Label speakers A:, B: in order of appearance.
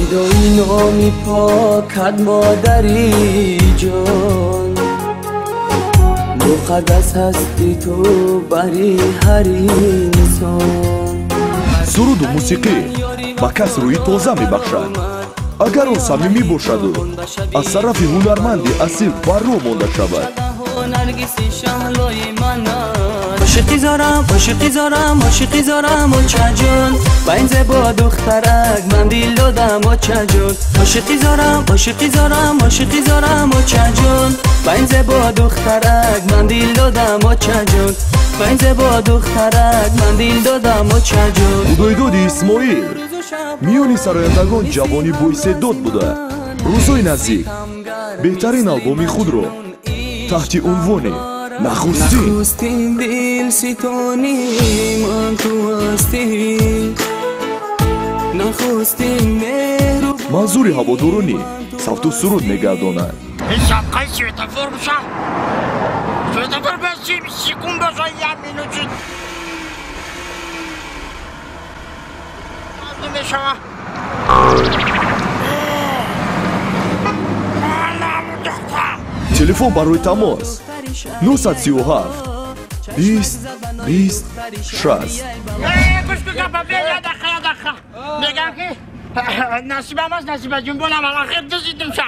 A: Фидои номи покат модари ҷон, муқаддас ҳасти ту бари ҳар инсон.
B: Суруду мусиқӣ ба кас рӯи тоза мебахшад, агар он самимӣ бошаду аз тарафи ҳунарманди асил барро монда шавад.
A: Ошиқи зорам, ошиқи зорам, ошиқи зорам, очаҷон. Ба ин зебо духтарак ман дил додам, очаҷон. Ошиқи зорам, ошиқи зорам, ошиқи зорам, очаҷон. Ба ин зебо духтарак ман дил додам, очаҷон. Ба ин зебо духтарак ман дил додам, очаҷон.
B: Худойдоди Исмоил миёни сарояндагон ҷавони боистеъдод буда, рӯзҳои наздик беҳтарин албоми худро таҳти унвони нахустин
A: нахустин дилситони ман ту ҳастӣ, нахустин меҳру
B: манзури ҳаводорони савту суруд мегардонад.
C: Садқаи светофор бошам, светофор ба 30 секунд боша, як минут шуд мешава.
B: Телефон барои тамос 937 20 20 60.
C: Гӯш кун, гапа бе, я дақиқа, я дақиқа. Мегам ки насибам аст, Насибаҷон, болам алахир дузидим ша.